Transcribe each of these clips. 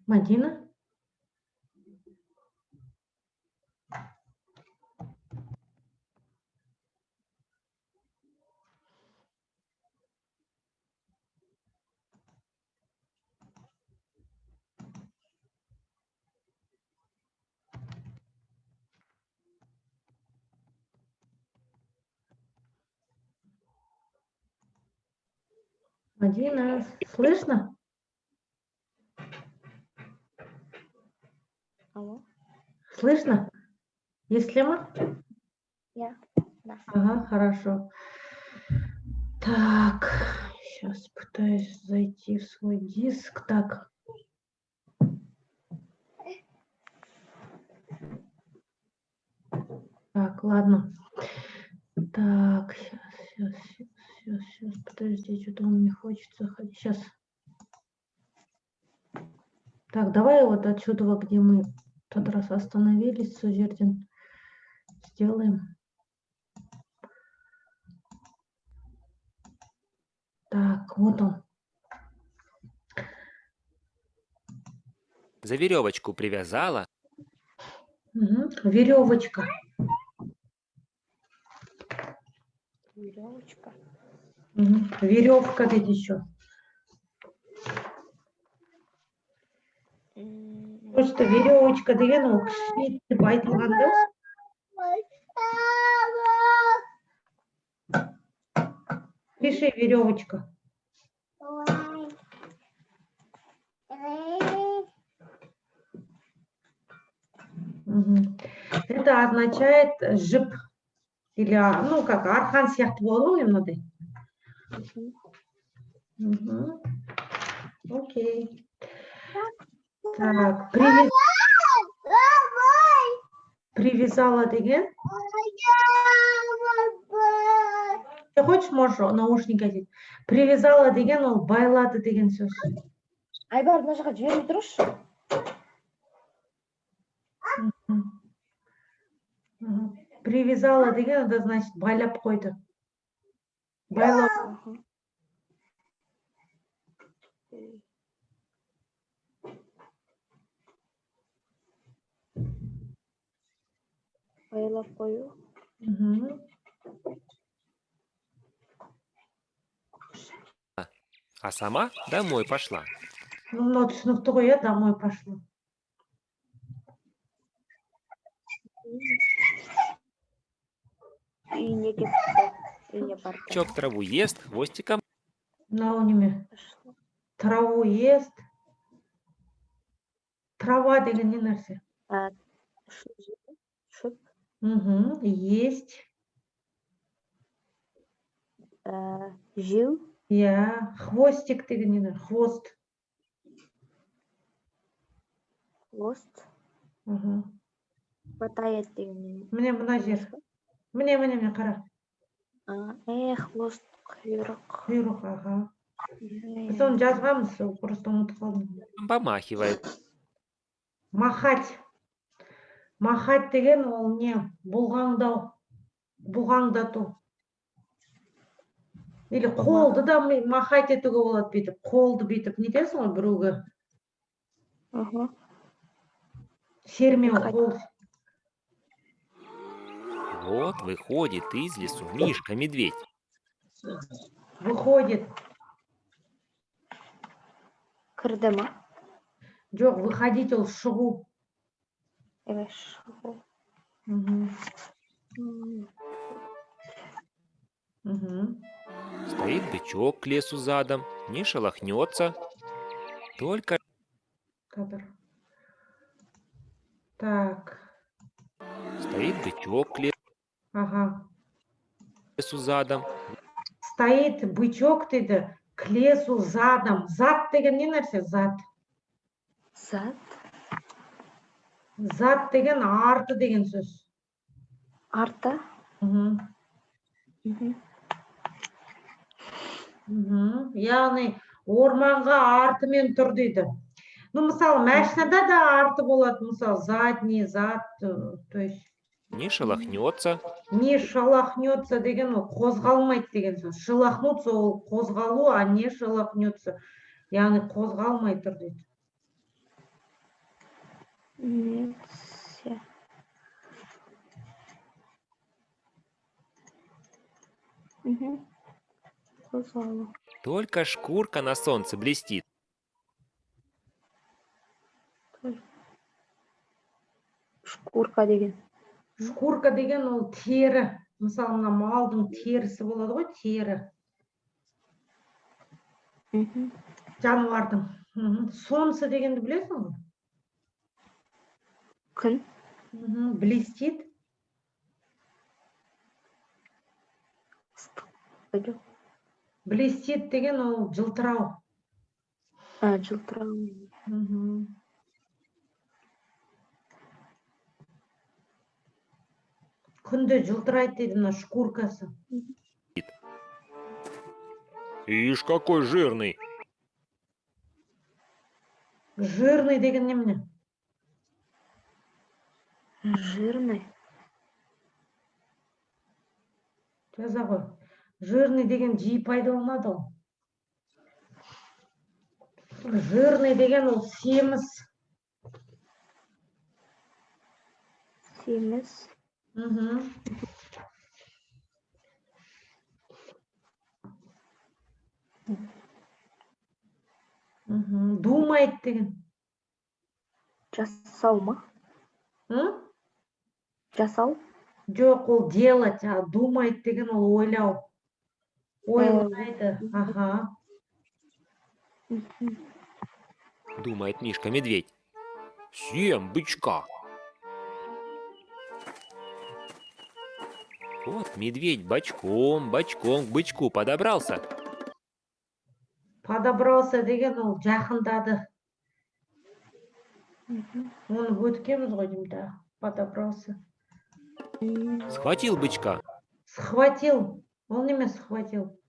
Мадина? Мадина, слышно? Алло. Слышно? Естіле ма? Иә, да. Ага, хорошо. Так, сейчас пытаюсь зайти в свой диск. Так. Так, ладно. Так, сейчас, сейчас, сейчас, сейчас, подожди, что-то он не хочет заходить. Сейчас. Так, давай вот отсюда, где мы в тот раз остановились, сол жерден сделаем. Так, вот он. За веревочку привязала, Мгм. Веревочка. Веревочка. Мгм. Веревка дейді еще. Просто веревочка деген ол кішірейтіп айтылған да. Пиши веревочка. Мгм. Это означает жіп или, ну, как арқан сияқты болады ғой мынадай. Мгм. Окей. Так, привязала деген. Ты хочешь, можешь наушники одеть. Привязала деген ол байлады деген сөз. Айбар, мына жаққа жібермей тұрыңызшы. Мгм. Мгм. Привязала деген это значит байлап қойды. Байлау. Аха. Байлап қою. Мгм. А сама домой пошла. Ну, мынау түсінікті ғой, иә, домой пошла. Үйіне кетті. Үйіне барды. Бычок траву ест, хвостиком Мынау неме? Пошла. Траву ест. Трава деген не нәрсе? А, шөп жеді. Шөп. Мгм. Есть. Жеу. Иә. Хвостик деген не нәрсе? Хвост. Хвост. Мгм. Хватает деген не? Міне, мына жер. Міне, міне, міне, қара. А, хвост, құйрық. Құйрық, аха. Иә, Біз иә. оны жазғанбыз, сол просто ұмытып қалдым. Помахивает. Махать. Махать деген ол не? Бұлғаңдау. Бұлғаңдату. Или қолды да махать етуге болады бүйтіп. Қолды бүйтіп нетесің ғой біреуге. Сермеу Махать. Қол. Вот выходит из лесу Мишка-медведь. Выходит. Кірді ма? Жоқ, выходить ол шығу. Емес, шығу. Мгм. Мгм. Стоит бычок к лесу задом, не шелохнется. Только Кадр. Так. Стоит бычок к лесу задом. Стоит бычок дейді к лесу задом. Зад деген не нәрсе? Зад. Зад. Зад деген арты деген сөз. Арты. Мгм. Мгм. Яғни орманға артымен тұр дейді. Ну, мысалы, машинада да арты болады, мысалы, задний, зад, то есть Не шелохнется. Не шелохнется деген ол қозғалмайды деген сөз. Шелохнуться ол қозғалу, а не шелохнется, яғни қозғалмай тұр дейді. Нется. Мгм. Қозғалу. Только шкурка на солнце блестит. Шкурка деген. Шкурка деген ол тері. Мысалы, мына малдың терісі болады ғой, тері. Жануардың. Солнце дегенді білесің ғой? Күн. Блестит. Ыстық. Жоқ. Блестит деген ол жылтырау. А, жылтырау. Күнде жылтырайды дейді мына шкуркасы. Ишь, какой жирный. Жирный деген немене? Жирный. Жаза ғой. Жирный деген жиі пайдаланады ол. Жирный деген ол семіз. Семіз. Думает деген. Жасау ма? М? Жасау? Жоқ, ол делать, а думает деген ол ойлау. Ойлайды. Ага. Думает Мишка-медведь. Съем бычка. Вот медведь бочком, бочком к бычку подобрался. Подобрался деген ол жақындады. Оны өткенбіз ғой деймін да. Подобрался. Схватил бычка. Схватил. Ол неме схватил?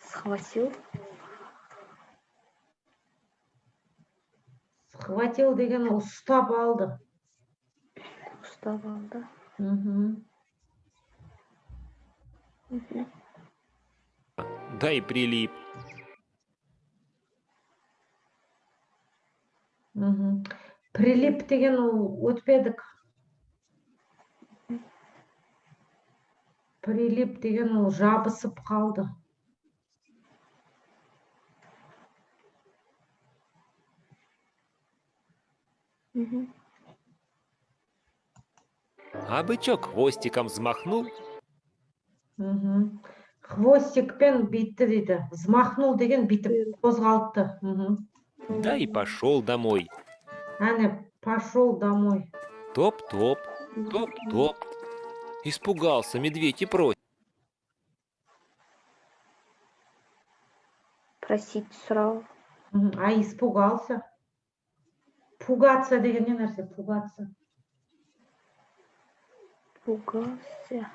Схватил. Схватил деген ол ұстап алды. Ұстап алды. Да и прилип. Прилип деген ол өтпедік. Прилип деген ол жабысып қалды. А бычок хвостиком взмахнул. Хвостикпен бүйтті дейді. Взмахнул деген бүйтіп қозғалтты. Да и пошел домой. Әне, пошел домой. Топ-топ, топ-топ. Испугался медведь и просит. Просить сұрау. А испугался? Пугаться деген не нәрсе? Пугаться. Пугался.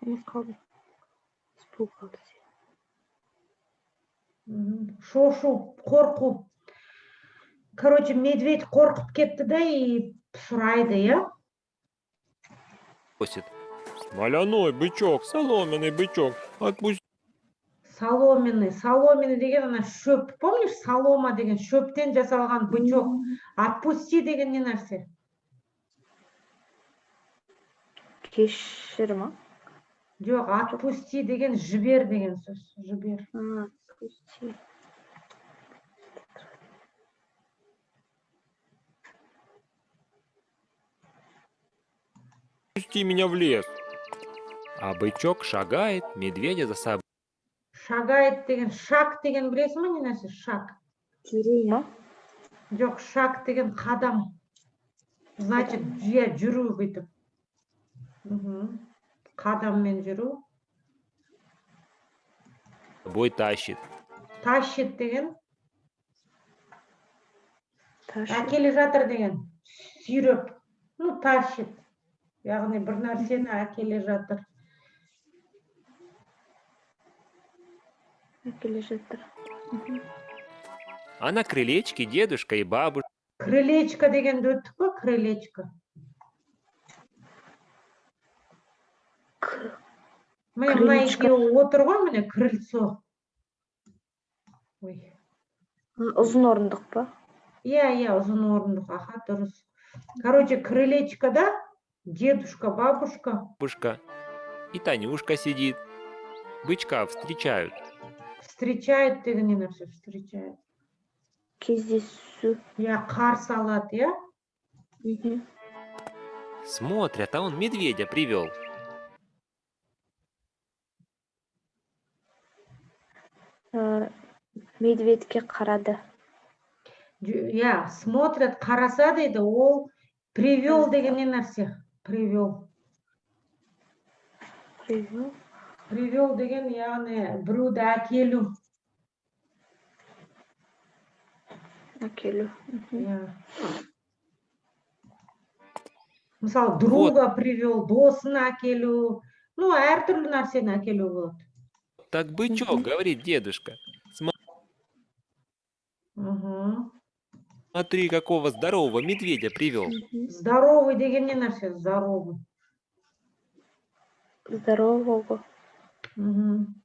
Не қалды. Испугался. Шошу, қорқу. Короче, медведь қорқып кетті да и сұрайды, иә? Просит. Смоляной бычок, соломенный бычок, отпусти. Соломенный. Соломенный деген ана шөп. Помнишь, солома деген шөптен жасалған бычок. Отпусти деген не нәрсе? Кешір ма? Жоқ, отпусти деген жібер деген сөз. Жібер. А, отпусти. Пусти меня в лес. А бычок шагает, медведя за собой. Шагает деген, шаг деген білесің бе не нәрсе? Шаг. Жүру ма? Жоқ, шаг деген қадам. Значит, иә, жүру бүйтіп. Қадаммен жүру. Бой тащит. Тащит деген? Тащит. Әкеле жатыр деген. Сүйреп. Ну, тащит. Яғни бір нәрсені әкеле жатыр. Әкеле жатыр. А на крылечке дедушка и бабушка. Крылечко дегенді өттік қой, крылечко. Міне, мына Крылечко. Екеуі отыр ғой, міне, крыльцо. Ой. Ұзын орындық па? Иә, ұзын орындық, аха, дұрыс. Короче, крылечкода дедушка, бабушка. Бабушка и Танюшка сидит. Бычка встречают. Встречают деген не нәрсе, встречают? Кездесу. Иә, қарсы алады, иә. Мгм. Смотрят, а он медведя привел. Медведьке қарады. Иә, смотрят, қараса дейді, ол привел деген не нәрсе? Привел. Привел. Привел деген, яғни біреуді әкелу. Әкелу. Мгм. Иә. Мысалы, друга привел, досын әкелу. Ну, әртүрлі нәрсені әкелу болады. Так бычок, Мгм. Говорит дедушка. Мгм. Смотри, какого здорового медведя привел. Мгм. Здоровый деген не нәрсе? Здоровый. Здорового. Мгм.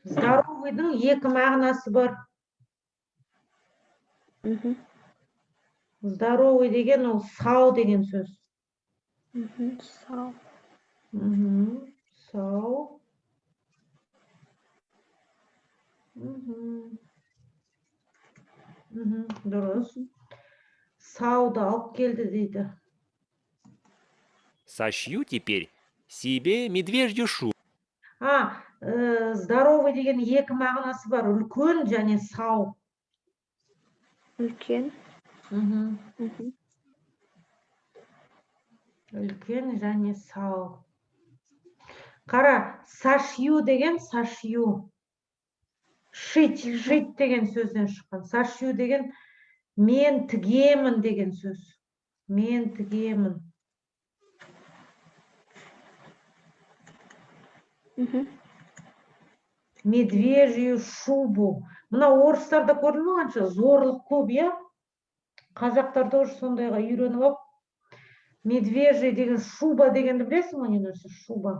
Здоровыйдың екі мағынасы бар. Мгм. Здоровый деген ол сау деген сөз. Мгм. Сау. Мгм. Сау. Мгм. Мгм. Дұрыс. Сауды алып келді дейді. Сошью теперь себе медвежью шубу. А, здоровый деген екі мағынасы бар. Үлкен және сау. Үлкен. Мгм. Мгм. Үлкен және сау. Қара, сошью деген, сошью. Шить, шить деген сөзден шыққан. Сошью деген мен тігемін деген сөз. Мен тігемін. Мгм. Медвежью шубу. Мына орыстарда көрдің бе, қанша зорлық көп, иә? Қазақтар тоже сондайға үйреніп алып. Медвежий деген шуба дегенді білесің ғой, не нәрсе шуба?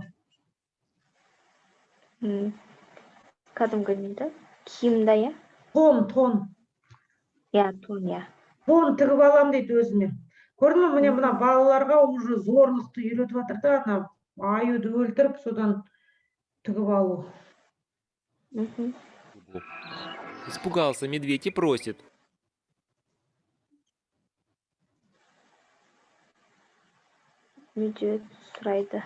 Кәдімгі не да? Киім да, иә? Тон, тон. Иә, тон, иә. Тон тігіп алам дейді өзіме. Көрдің бе, міне, мына балаларға уже зорлықты үйретіп жатыр да, ана аюды өлтіріп, содан тігіп алу. Мгм. Испугался медведь и просит. Медведь сұрайды.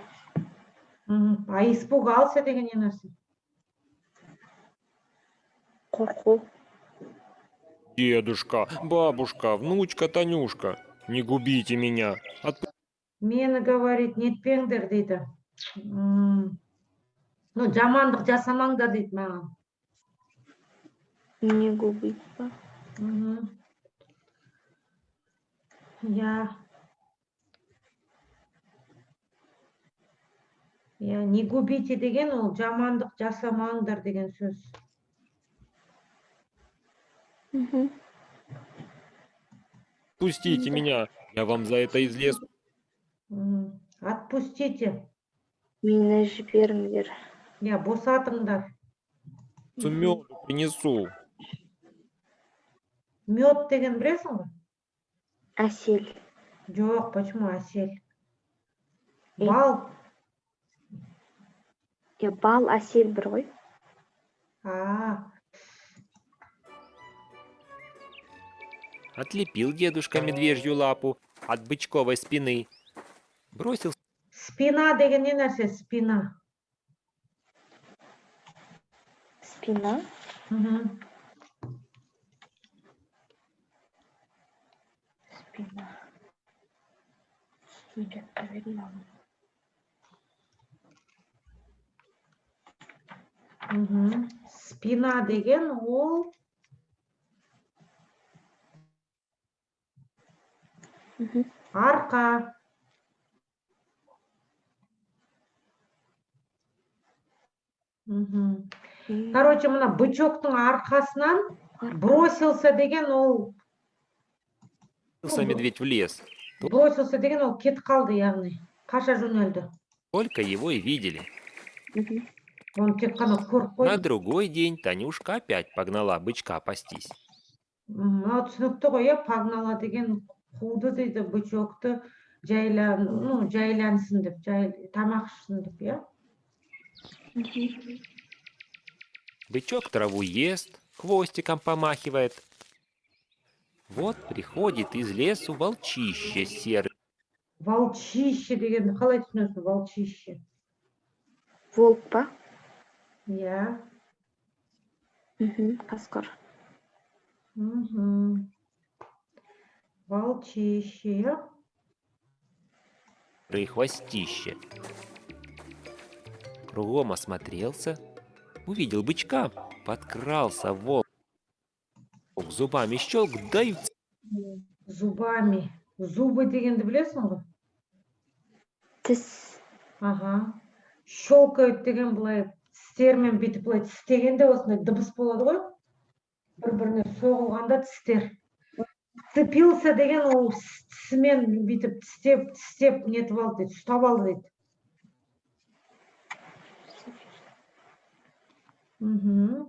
Мгм. А испугался деген не нәрсе? Қорқу. Дедушка, бабушка, внучка Танюшка, не губите меня. Мені, говорит, нетпеңдер дейді. Ну, жамандық жасамаңдар дейді маған. Не губить па? Мгм. Иә. Иә, не губите деген ол жамандық жасамаңдар деген сөз. Мгм. Отпустите меня, я вам за это из лесу Отпустите. Мені жіберіңдер. Иә, босатыңдар. Меду принесу. Мед деген білесің ғой? Әсел. Жоқ, почему әсел? Ей. Бал. Иә, бал, әсел бір ғой. А, Отлепил дедушка медвежью лапу от бычковой спины. Бросил спина деген не нәрсе? Спина. Спина. Мгм. Спина. Мен жатқа бердім алдым. Мгм. Спина деген ол Мгм. Арқа. Мгм. Короче, мына бычоктың арқасынан Арқа. Бросился деген ол медведь в лес. Бросился деген ол кетіп қалды, яғни қаша жөнелді. Только его и видели. Мгм. Оны тек қана көріп На қойдық. другой день Танюшка опять погнала бычка пастись. Мынау түсінікті ғой, иә, погнала деген қуды дейді, бычокты жайла, ну, жайлансын деп, жай, тамақ ішсін деп, иә. Мгм. Бычок траву ест, хвостиком помахивает. Вот приходит из лесу волчище серый. Волчище дегенді қалай түсінесің, волчище? Волк па? Иә. Мгм. Қасқыр. Мгм. Волчище, иә. Хвостище. Кругом осмотрелся, увидел бычка, подкрался волк. Зубами щелк, да и Зубами. Зубы дегенді білесің ғой? Тіс. Аха. Щелкают деген былай тістермен бүйтіп былай тістегенде осындай дыбыс болады ғой. Бір-біріне соғылғанда тістер. Вцепился деген ол тісімен бүйтіп тістеп, тістеп нетіп алды дейді, ұстап алды дейді. Мгм.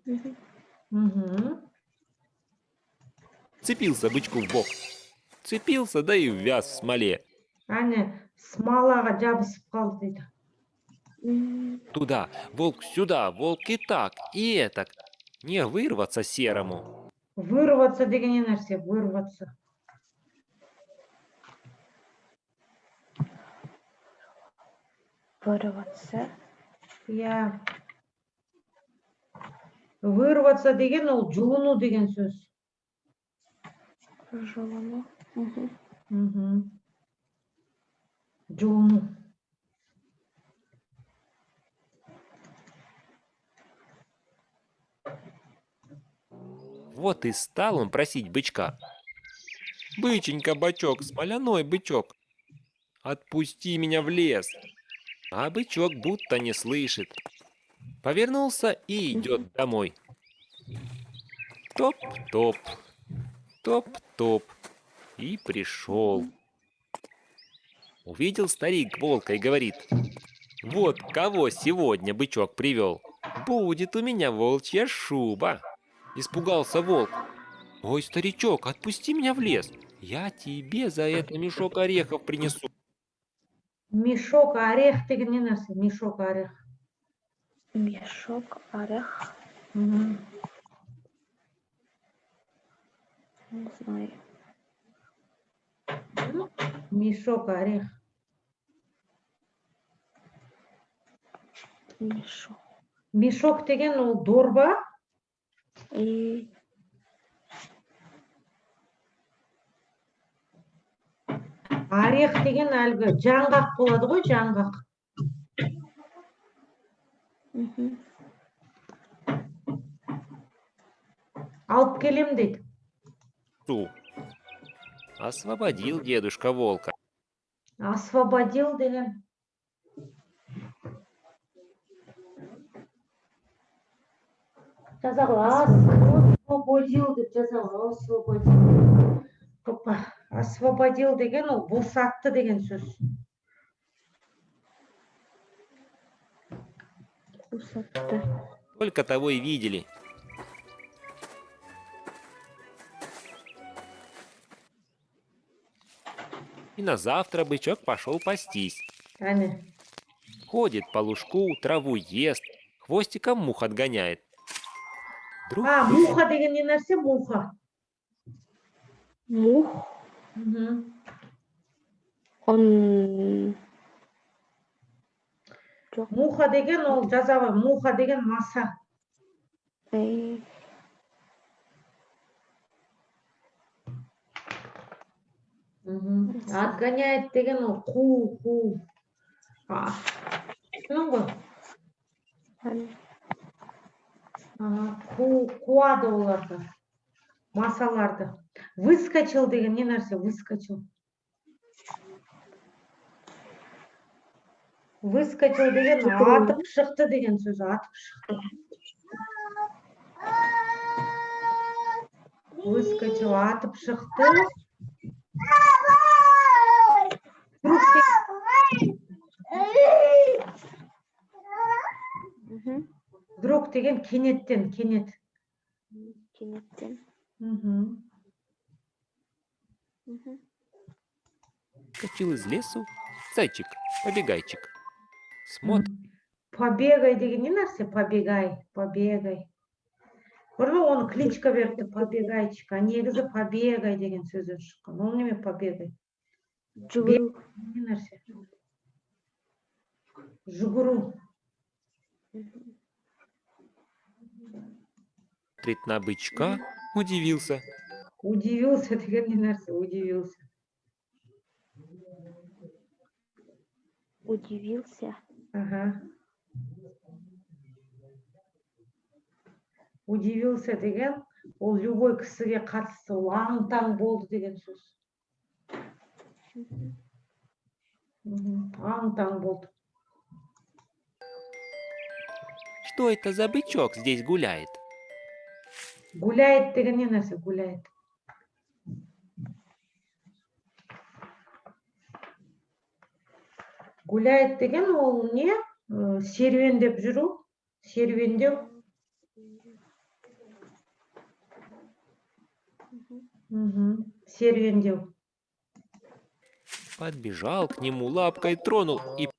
Мгм. Мгм. Вцепился бычку в бок. Вцепился, да и ввяз в смоле. Әне, смолаға жабысып қалды дейді. М, Туда, волк сюда, волк и так, и этак. Не вырваться серому. Вырваться деген не нәрсе? Вырваться. Вырваться. Иә. Вырваться деген ол жұлыну деген сөз. Жұлыну. Мгм. Мгм. Жұлыну. Вот и стал он просить бычка. Быченька, бочок, смоляной бычок, отпусти меня в лес. А бычок будто не слышит. Повернулся и идет домой. Топ-топ, топ-топ. И пришел. Увидел старик волка и говорит: вот кого сегодня бычок привел. Будет у меня волчья шуба. Испугался волк. Ой, старичок, отпусти меня в лес. Я тебе за это мешок орехов принесу. Мешок орех деген не нәрсе? Мешок орех. Мешок орех. Мгм. Не знаю. Мешок орех. Мешок. Мешок деген ол дорба. И Орех деген әлгі жаңғақ болады ғой, жаңғақ. Мгм. Алып келем дейді. Освободил дедушка волка. Освободил деген. Жаза ғой, освободил деп жаза ғой, освободил. Опа, освободил деген ол босатты деген сөз. Босатты. Только того и видели. И на завтра бычок пошел пастись. Әне. Ходит по лужку, траву ест, хвостиком мух отгоняет. Друг А, муха деген не нәрсе? Муха. Мух. Мгм. Он... Муха деген ол жаза ғой, муха деген маса. Эй. Мгм. Отгоняет деген ол қу, қу. А, түсіндің ғой? Әне. Ага, қуады оларды, масаларды. Выскочил деген не нәрсе? Выскочил. Выскочил деген атып шықты деген сөз, атып шықты. Выскочил, атып шықты. Вдруг Вдруг деген кенеттен, кенет. Кенеттен. Выскочил из лесу зайчик, побегайчик. Смотрит Побегай деген не нәрсе? Побегай, побегай. Көрдің бе, оны кличка беріпті, побегайчик. А негізі побегай деген сөзден шыққан. Ол неме побегай? Жүгіру. Не нәрсе? Жүгіру. На бычка, удивился. Удивился деген не нәрсе? Удивился. Удивился. Ага. Удивился деген ол любой кісіге қатысты, ол аң-таң болды деген сөз. Аң-таң болды. Что это за бычок здесь гуляет? Гуляет деген не нәрсе? Гуляет. Гуляет деген ол не? Серуендеп жүру, серуендеу. Серуендеу. Подбежал к нему, лапкой тронул и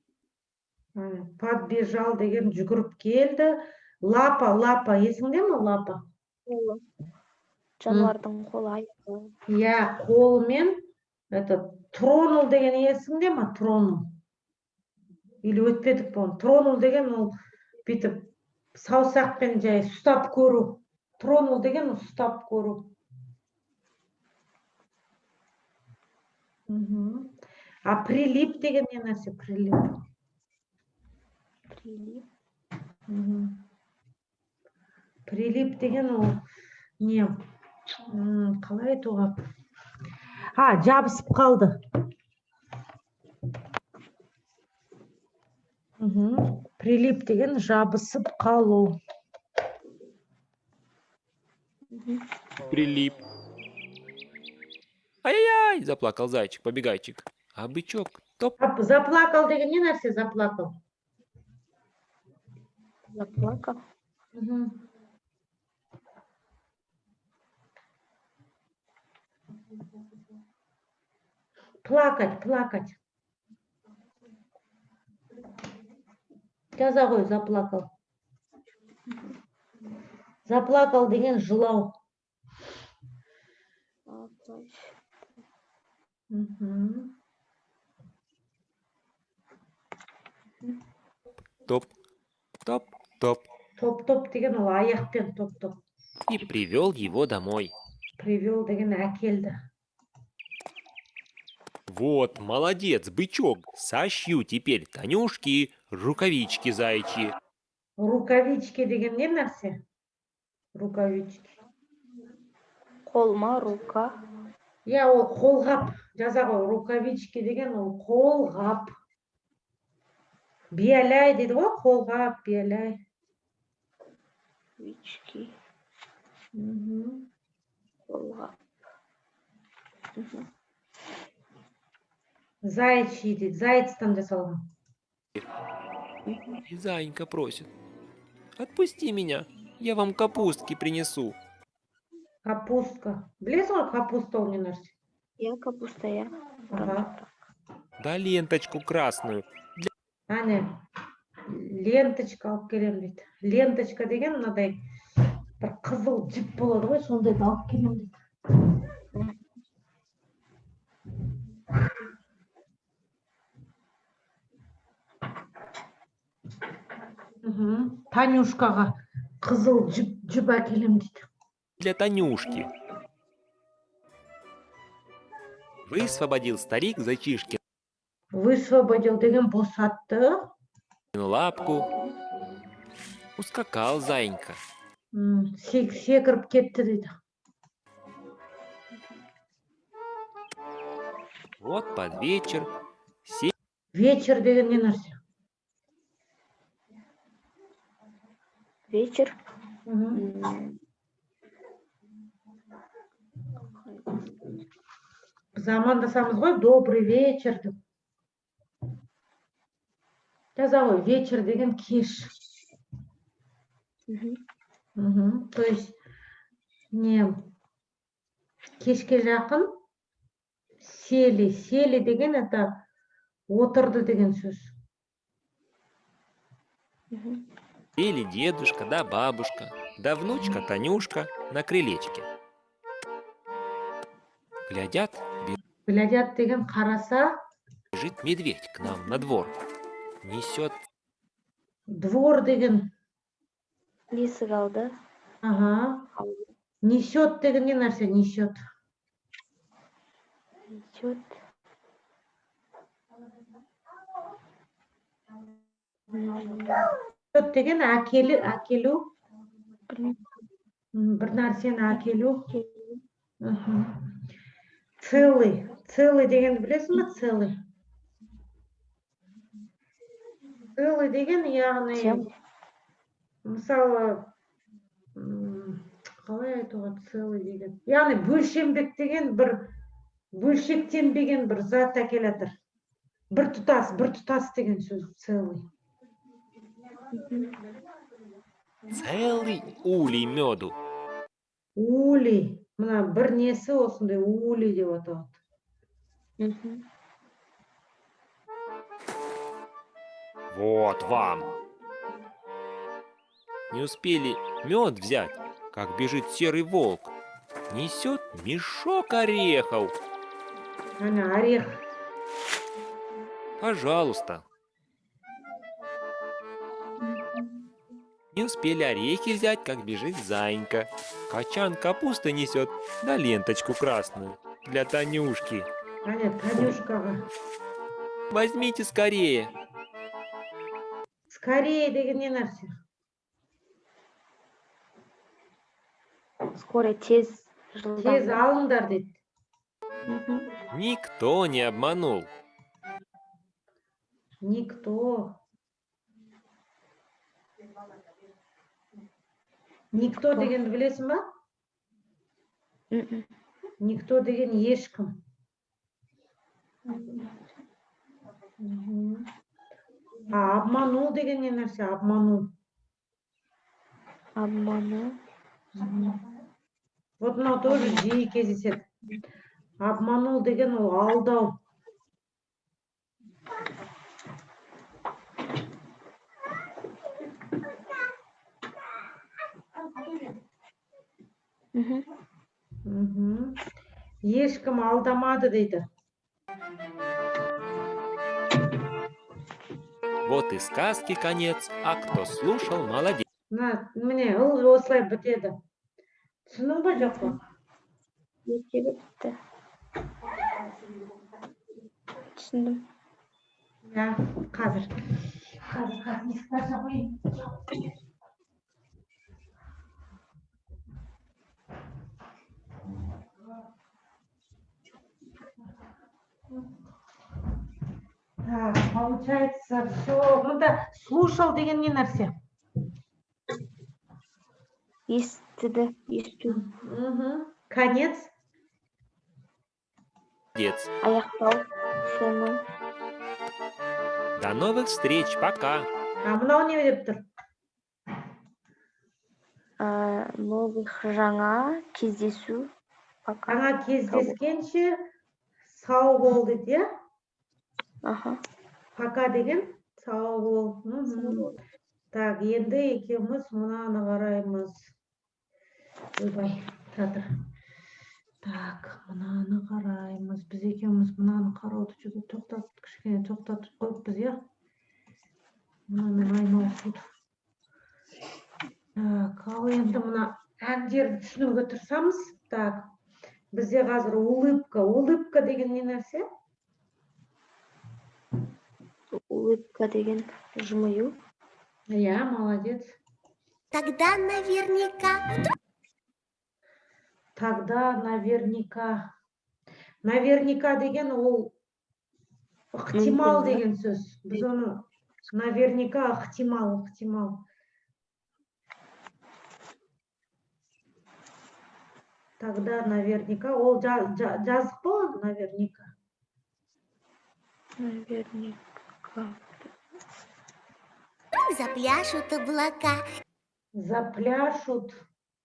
Подбежал деген жүгіріп келді. Лапа, лапа, есіңде ме лапа? Қолы. Жануардың қолы, аяғы. Иә, қолымен это тронул деген есіңде ме? Тронул. Или өтпедік пе оны? Тронул деген ол бүйтіп саусақпен жай ұстап көру. Тронул деген ол ұстап көру. А прилип деген не нәрсе? Прилип. Прилип. Прилип деген ол не? Қалай айтуға? А, жабысып қалды. Прилип деген жабысып қалу. Прилип. Ай-яй-яй, заплакал зайчик, побегайчик. А бычок топ. Заплакал деген не нәрсе? Заплакал. Заплакал. Плакать, плакать. Жаза ғой, заплакал. Заплакал деген жылау. Топ, топ, топ. Топ, топ деген ол аяқпен топ, топ. И привел его домой. Привел деген әкелді. Вот, молодец, бычок. Сошью теперь Танюшки рукавички заячьи. Рукавички деген не нәрсе? Рукавички. Қолма, рука. Иә, ол қолғап. Жаза ғой, рукавички деген ол қолғап. Биялай дейді ғой, қолғап, биялай. Рукавички. Қолғап. Заячий дейді, заяцтан жасалған. И заинька просит. Отпусти меня, я вам капустки принесу. Капустка. Білесің ғой, капуста ол не нәрсе? Иә, капуста, иә. Ага. Да ленточку красную. Әне, ленточка алып келемін дейді. Ленточка деген мынадай бір қызыл жіп болады ғой, сондайды алып келемін дейді. Танюшкаға қызыл жіп әкелемін дейді. Для Танюшки. Высвободил старик зайчишки Высвободил деген босатты. лапку. Ускакал заинька. Секіріп кетті дейді. Вот под вечер Вечер деген не нәрсе? Вечер. Біз амандасамыз ғой, добрый вечер деп. Жаза ғой, вечер деген кеш. То есть не кешке жақын сели. Сели деген это отырды деген сөз. Сели дедушка да бабушка, да внучка Танюшка на крылечке. Глядят, Глядят деген қараса. Бежит медведь к нам на двор. Несет Двор деген Есік алды. Ага. Несет деген не нәрсе? Несет. Несет. Несет деген әкелі, әкелу. Білмеймін. Бір нәрсені әкелу. Целый. Целый дегенді білесің бе? Целый. Целый деген, яғни Тем. Мысалы, қалай айтуға целый деген? Яғни бөлшенбек деген, бір бөлшектенбеген бір зат әкеле жатыр. Бір тұтас, бір тұтас деген сөз целый. Целый улей меду. Улей. Мына бір несі осындай улей деп аталады. Вот вам. Не успели мед взять, как бежит серый волк. Несет мешок орехов. Әне орех. Пожалуйста. Не успели орехи взять, как бежит заинька. Кочан капусты несет, да ленточку красную для Танюшки. Әне Танюшкаға. Возьмите скорее. Скорее деген не нәрсе? Скоро, тез, жылдам. Тез алыңдар дейді. Никто не обманул. Никто. Никто дегенді білесің ба? Мгм. Никто деген ешкім. А обманул деген не нәрсе? Обманул. Обманул. Вот мынау тоже жиі кездеседі. Обманул деген ол алдау. Ешкім алдамады дейді. Вот и сказки конец, а кто слушал, молодец. Мына міне, ылғи осылай бітеді. Түсіндің ба, жоқ па? Ертегі бітті. Түсіндім. Иә, қазір. Қазір, қазір есікті аша қояйын. Так, получается, все. Мында слушал деген не нәрсе? Естіді, есту. Конец. Аяқтау, соңы. До новых встреч, пока. А мынау не деп тұр? Новых жаңа кездесу. Пока. Жаңа кездескенше сау бол дейді, иә? Аха. Пока деген сау бол. Так, енді екеуміз мынаны қараймыз. Ойбай, тұра тұр. Так, мынаны қараймыз. Біз екеуміз мынаны қарауды что-то тоқтатып, кішкене тоқтатып қойыппыз, иә? Мынамен айналысуды. Так, ал енді мына әндерді түсінуге тырысамыз. Так, бізде қазір улыбка. Улыбка деген не нәрсе? Улыбка деген жымию. Иә, молодец. Тогда наверняка Тогда наверняка. Наверняка деген ол ықтимал Мүмкін, деген сөз. Біз оны наверняка, ықтимал, ықтимал. Тогда наверняка ол жазық па, наверняка? Наверняка. Запляшут облака. Запляшут.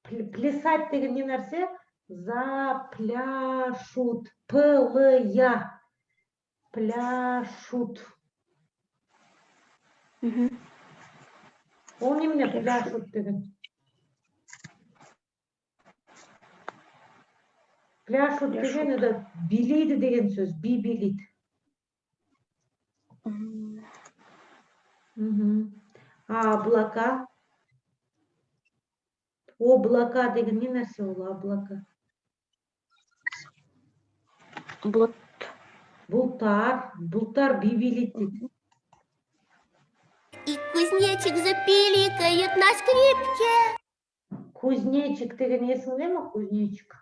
Плясать деген не нәрсе? Запляшут. П л я. Пляшут. Ол немене? Пляшут. Пляшут деген. Пляшут деген Пляшут. Это билейді деген сөз, би билейді. А облака? Облака деген не нәрсе ол, облака? Бұлт. Бұлттар, бұлттар би билейді дейді. И кузнечик запиликает на скрипке. Кузнечик деген есіңде ме, кузнечик?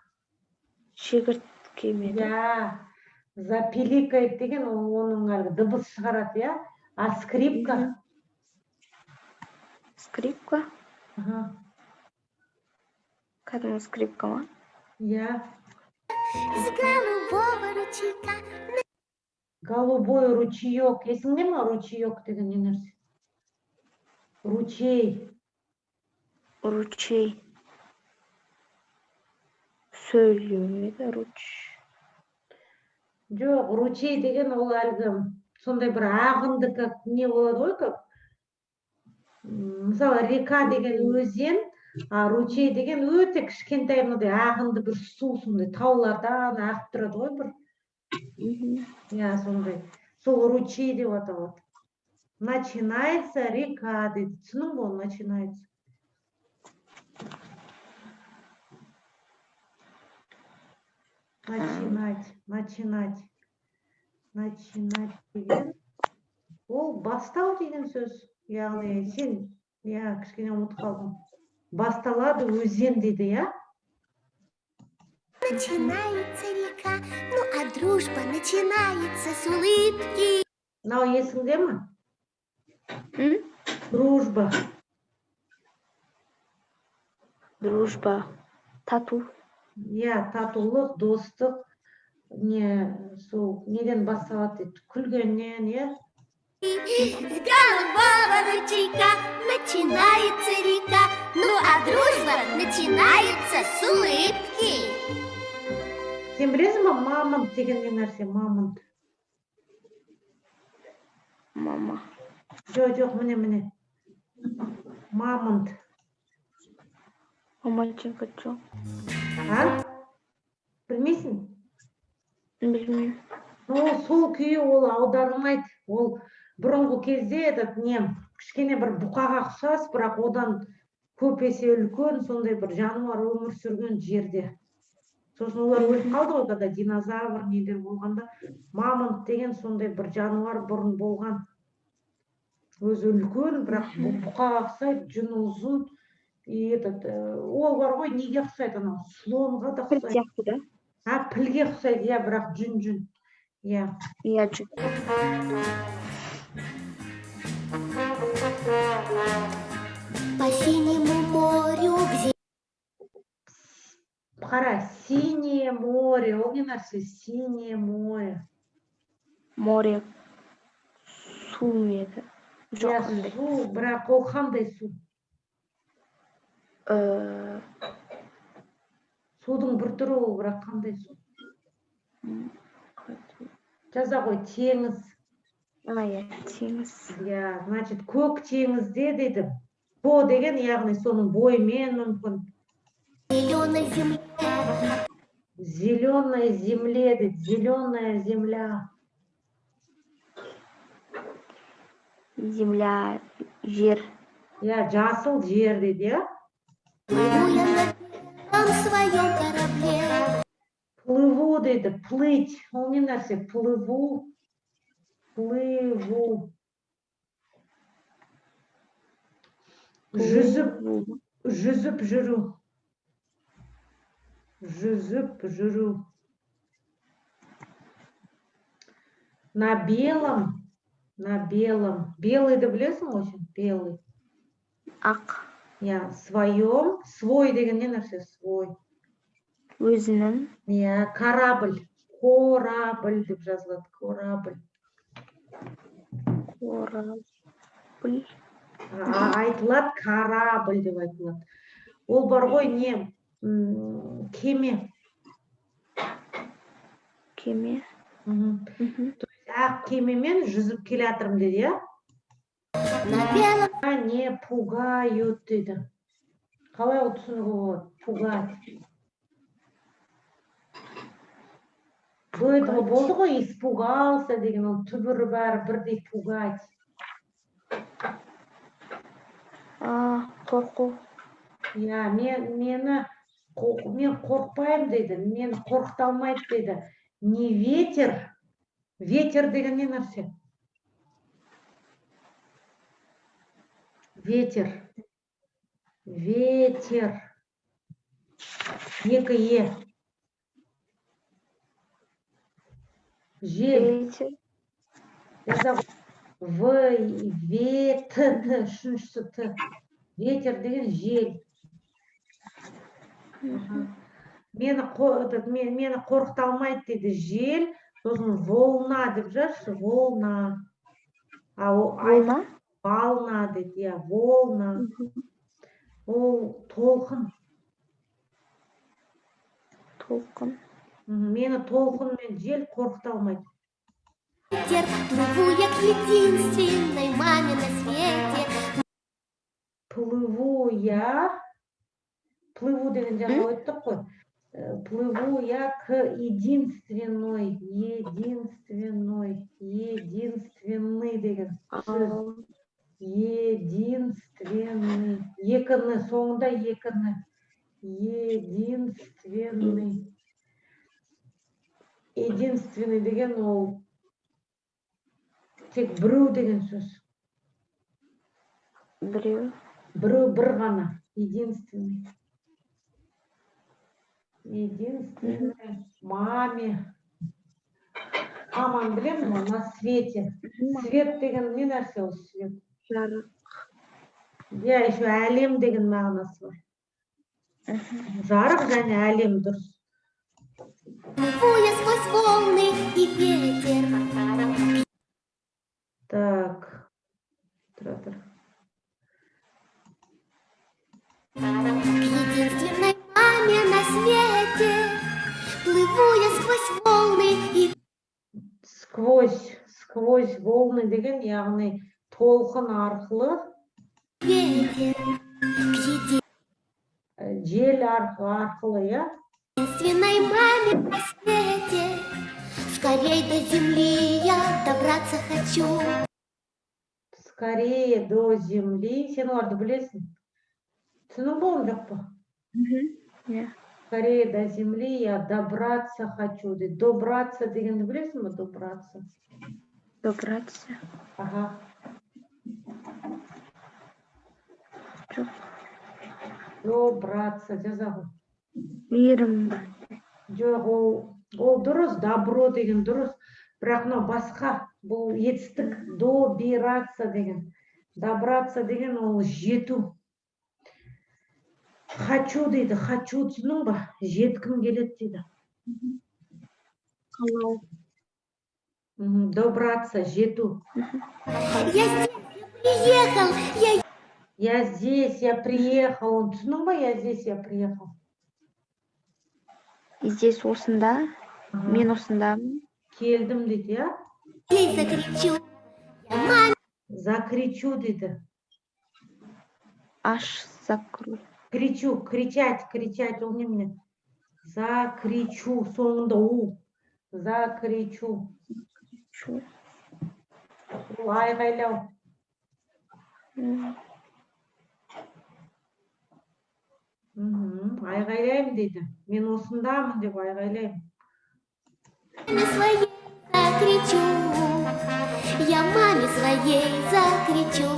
Шегіртке ме еді? Иә, запиликает деген ол оның әлгі дыбыс шығарады, иә? А скрипка? Скрипка. Аха. Кәдімгі скрипка ма? Иә. С голубого ручейка. Голубой ручеек. Есіңде ме, ручеек деген не нәрсе? Ручей. Ручей. Сөйлеу ме еді? Руч. Жоқ, ручей деген ол әлгі сондай бір ағынды, как не болады ғой, как мысалы, река деген өзен, а ручей деген өте кішкентай мынандай ағынды бір су, сондай таулардан ағып тұрады ғой бір. Иә, сондай. Сол ручей деп аталады. Начинается река дейді. Түсіндің бе, ол начинается? Начинать, начинать. Начинать деген ол бастау деген сөз. Яғни сен, иә, кішкене ұмытып қалдың. Басталады өзен дейді, иә? Начинается река. Ну а дружба начинается с улыбки. Мынау есіңде ме? М? Дружба. Дружба. Тату. Иә, татулық, достық не сол неден басталады дейді? Күлгеннен, иә? С голубого ручейка начинается река. Ну а дружба начинается с улыбки. Сен білесің ба, мамонт деген не нәрсе, мамонт? Мама. Жоқ, жоқ, міне, міне. Мамонт. Мамонтенко жоқ. А? Білмейсің? Білмеймін. Ну, сол күйі ол аударылмайды. Ол бұрынғы кезде этот не, кішкене бір бұқаға ұқсас, бірақ одан көп есе үлкен сондай бір жануар өмір сүрген жерде. Сосын олар өліп қалды ғой, когда динозавр нелер болғанда. Мамонт деген сондай бір жануар бұрын болған. Өзі үлкен, бірақ бұқаға ұқсайды, жүні ұзын. И этот, ол бар ғой, неге ұқсайды анау? Слонға да Піл ұқсайды. сияқты да? А, пілге ұқсайды, иә, бірақ жүн-жүн. Иә. Иә, жүн. По синему морю, где Қара, синее море. Ол не нәрсе? Синее море. Море. Су ма еді? Жоқ, Иә, қандай? су, бірақ ол қандай су? Судың бір түрі ол, бірақ қандай су? Қалай? Жаза ғой, теңіз. А, иә, теңіз. Иә, значит, көк теңізде дейді. По деген, яғни соның бойымен мүмкін. Зеленой земле. Зеленая земле дейді, зеленая земля. Земля, жер. Иә, жасыл жер дейді, иә? Плыву я на белом своем корабле. Плыву дейді, плыть. Ол не нәрсе? Плыву. Плыву. Жүзіп, Плыву. жүзіп жүру. Жүзіп жүру. На белом, на белом. Белыйды білесің ғой сен? Белый. Ақ. Иә, своем. Свой деген не нәрсе? Свой. Өзінің. Иә, корабль. Корабль деп жазылады. Корабль. Корабль. Айтылады, корабль деп айтылады. Ол бар ғой не, кеме. Кеме. Мгм. Ақ кемемен жүзіп келе жатырмын деді, иә? На белом Не пугают дейді. Қалай ол түсінуге болады? Пугать. До этого болды ғой, испугался деген, ол түбірі бәрі бірдей, пугать. А, қорқу. Иә, мен қорықпаймын дейді, мені қорқыта алмайды дейді. Не ветер. Ветер деген не нәрсе? Ветер. Ветер. Екі е. Жел. Ветер. Жаза ғой. В, В, Т, Т, үшіншісі Т. Ветер деген жел. Мені қорқыта алмайды дейді. Жел, сосын волна деп жазшы, волна. А ол Волна? Волна дейді, иә, волна. Ол толқын. Толқын. Мені толқын мен жел қорқыта алмайды. ветер, плыву я к единственной маме на свете. Плыву я, плыву деген жаңа өттік қой. Плыву я к единственной, единственной, единственный деген сөз. Единственный. Екі н, соңында екі н. Единственный. Единственный деген ол тек біреу деген сөз. Біреу. Біреу, бір ғана. Единственный. Единственный маме. Маманы білемін ғой, на свете. Свет деген не нәрсе ол, свет? Жарық. Иә, еще әлем деген мағынасы бар. Жарық және әлем, дұрыс. Плыву я сквозь волны и ветер. Так. Тұра тұр. К единственной маме на свете. Плыву я сквозь волны и Сквозь, сквозь волны деген, яғни толқын арқылы, ветер. К жел арқылы, иә? единственной маме на свете. Скорей до земли я добраться хочу. Скорее до земли. Сен оларды білесің. Түсіндің бе оны, жоқ па? Иә. Скорее до земли я добраться хочу дейді. Добраться дегенді білесің бе? Добраться. Добраться. Ага. Жоқ. Добраться жаза ғой. Мейірім ба? Жоқ, ол дұрыс, добро деген дұрыс. Бірақ мынау басқа, бұл етістік, добираться деген. Добраться деген ол жету. Хочу дейді, хочу, түсіндің ба? Жеткім келеді дейді. Қалау. Добраться, жету. Я здесь, я приехал, я Я здесь, я приехал. Он түсіндің ба? Я здесь, я приехал. Здесь осында, Ага. мен осындамын. Келдім дейді, иә? ей закричу. Я маме Закричу дейді. Аш закрой. Кричу, кричать, кричать, ол немене? Закричу, соңында у. Закричу. Шу. Ол айғайлау. Айғайлаймын дейді. Мен осындамын деп айғайлаймын. своей закричу. Я маме своей закричу.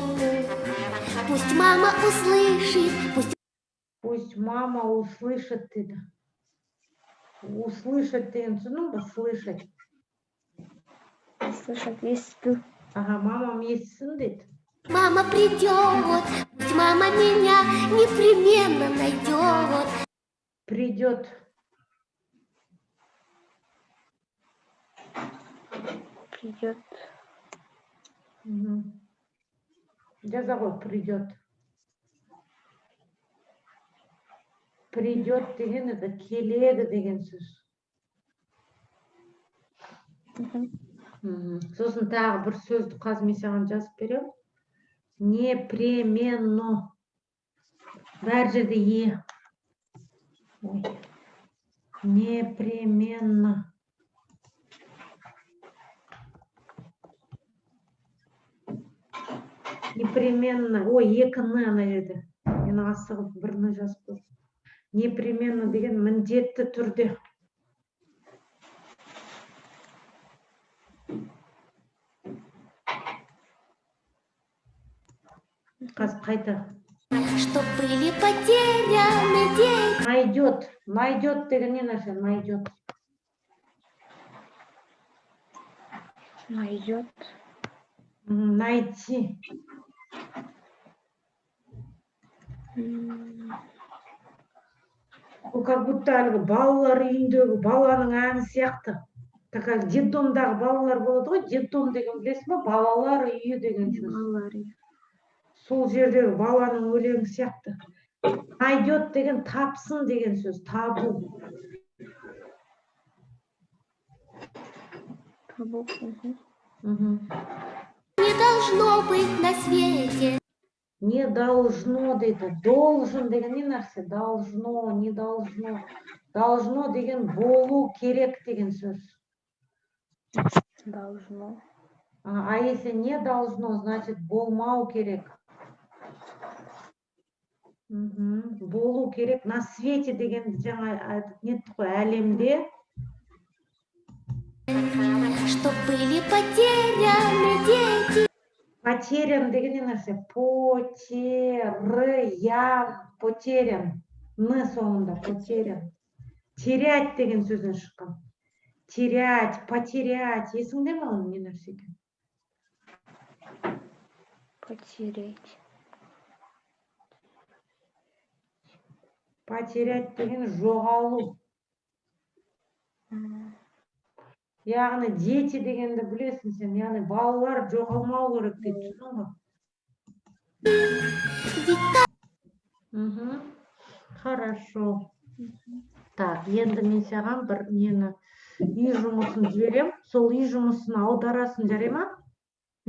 Пусть мама услышит, пусть Пусть мама услышит дейді. Услышать деген түсіндің бе? Слышать. Слышать, есту. Ага, мамам естісін дейді. мама придет, пусть мама меня непременно найдет. Придет. Придет. Жаза ғой, придет. Придет деген это келеді деген сөз. Сосын тағы бір сөзді қазір мен саған жазып беремін. Непременно. Бәр жерде е. Ой. Непременно. Непременно. Ой, екі н ана жерде. Мен асығып бір н жазып қойдым. Непременно деген міндетті түрде. Қазір қайта. Что были потеряны дети. Найдет. Найдет деген не нәрсе? Найдет. Найдет. Найти. Бұл как будто әлгі балалар үйіндегі баланың әні сияқты. Такая детдомдағы балалар болады ғой. Детдом деген білесің ба? Балалар үйі деген сөз. Балалар үйі. Сол жердегі баланың өлеңі сияқты. Найдет деген тапсын деген сөз, табу. Табу. Не должно быть на свете. Не должно дейді. Должен деген не нәрсе? Должно, не должно. Должно деген болу керек деген сөз. Должно. А если не должно, значит болмау керек. Болу керек. На свете деген жаңа айтып неттік қой, әлемде. Что были потеряны дети. Потерян деген не нәрсе? Потерян, потерян. Н соңында потерян. Терять деген сөзден шыққан. Терять, потерять. Есіңде ме оның не нәрсе екен? Потерять. Потерять деген жоғалу. Яғни дети дегенді білесің сен, яғни балалар жоғалмау керек деп түсіндің ғой? Хорошо. Так, енді мен саған бір нені, үй жұмысын жіберем. Сол үй жұмысын аударасың, жарай ма?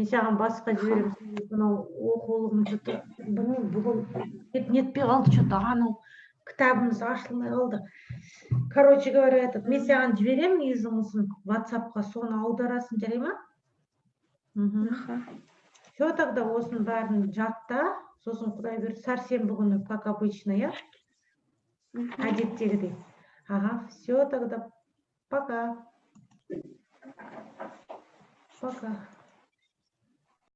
Мен саған басқа жіберем. Мынау оқулығым что-то, білмеймін, бүгін нетпей қалды что-то, анау кітабымыз ашылмай қалды. Короче говоря, этот, мен саған жіберемін үй жұмысын WhatsApp-қа, соны аударасың, жарай ма? Все, тогда осының бәрін жатта, сосын Құдай бұйыртса, сәрсенбі күні, как обычно, иә? Әдеттегідей. Ага, все, тогда пока. Пока.